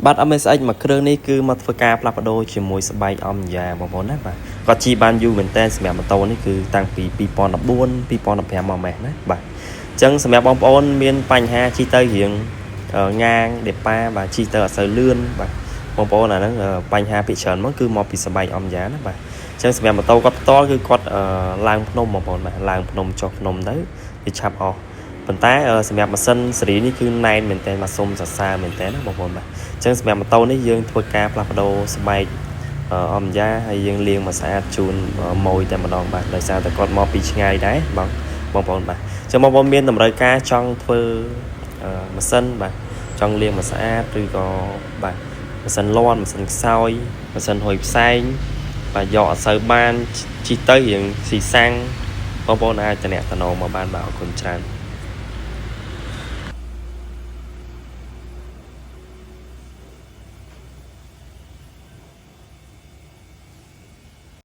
បាទ MSX មួយគ្រឿងនេះគឺមកធ្វើការផ្លាស់ប្ដូរជាមួយស្បែកអំយ៉ាបងប្អូនណាបាទគាត់ជិះបានយូរមែនតើសម្រាប់ម៉ូតូនេះគឺតាំងពី2014 2015មកម៉េះណាបាទអញ្ចឹងសម្រាប់បងប្អូនមានបញ្ហាជិះទៅរៀងងាងដេប៉ាបាទជិះទៅអត់សូវលឿនបាទបងប្អូនអាហ្នឹងបញ្ហាភាគច្រើនមកគឺមកពីស្បែកអំយ៉ាណាបាទអញ្ចឹងសម្រាប់ម៉ូតូគាត់ផ្ទាល់គឺគាត់ឡើងភ្នំបងប្អូនបាទឡើងភ្នំចុះភ្នំទៅវាឆាប់អស់ប៉ុន្តែសម្រាប់ម៉ាស៊ីនស៊េរីនេះគឺណែនមែនតើមកសុំសរសើរមែនតើណាបងប្អូនបាទអញ្ចឹងសម្រាប់ម៉ូតូនេះយើងធ្វើការផ្លាស់ប្ដូរស្បែកអំយ៉ាហើយយើងលាងមកស្អាតជូនម៉ួយតែម្ដងបាទដោយសារតែគាត់មកពីឆ្ងាយដែរបងបងប្អូនបាទអញ្ចឹងបងប្អូនមានតម្រូវការចង់ធ្វើម៉ាស៊ីនបាទចង់លាងមកស្អាតឬក៏បាទម៉ាស៊ីនលាន់ម៉ាស៊ីនខ្សោយម៉ាស៊ីនហុយផ្សែងបាទយកអត់សូវបានជិះទៅរៀងស៊ីសាំងបងប្អូនអាចតំណតំណងមកបានបាទអរគុណច្រើន។